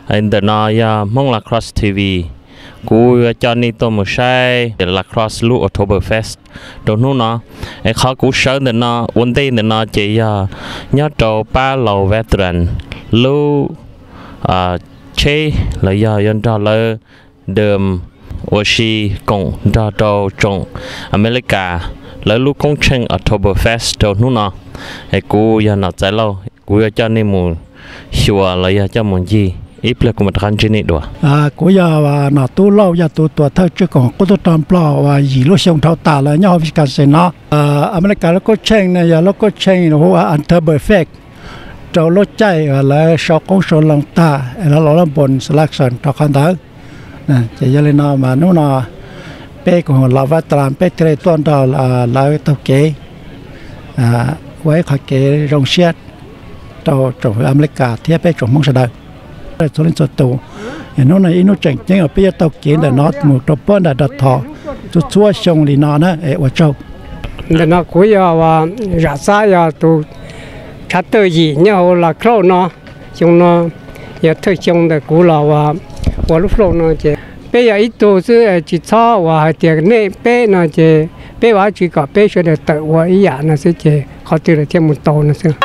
Ntawm no yog Hmoob La Crosse T V. Kuv yuav coj nej tuaj mus saib La Crosse lub Oktoberfest rau hnub no. Es qhov kuv sawv ntawm no ua ntej ntawm no ces yog nyob rau pab Los Vétérans lub tsheb los yog yuav nrog lawv dum ua si koom nrog rau tsoom Amelikas lawv lub koob tsheej Oktoberfest rau hnub no. Es kuv yog Nom Txaiv Lauj, kuv yuav coj nej mus xyuas los yog coj mus ncig, ib pliag kuv mam rov qab ntsib nej dua. Kuv yog Nom Tub Lauj, yog tus tuam thawj tswj koom qub tub rog Nplog uas yim lub xyoo dhau tas lawm nyob hauv Wisconsin no. Amelikas lub koob tsheej no yog lub koob tsheej hu ua Oktoberfest rau lub caij uas lawv sau qoob sau loo tag es lawv los lub npun selection rau qhov ntawd. Ces yog li no mas hnub no peb koom Los Vétérans peb thiaj li tuaj nrog lawv taug kev ua ib qhov kev zoo siab rau tsoom Amelikas thiab peb tsoom Hmoob sawv daws txhua leej txhua tus. Hnub no ib hnub tseem ceeb uas peb yuav taug kev ntawm no mus rau puag nram Dov Thom txhua txhua xyoo li no na, es ua tsaug. Ntawm no kuv yog Zam Xab, yog tus tshav tawj yim nyob hauv La Crosse no. Xyoo no yog thawj xyoo ntawm kuv los ua lub flauj no ces peb yog ib tug xwb, tsis txhob uas hais tias nej peb no ces peb ua dab tsi kom peb sawv daws tawm ua ib yam no xwb ces qhov twg los thiaj mus tau no xwb.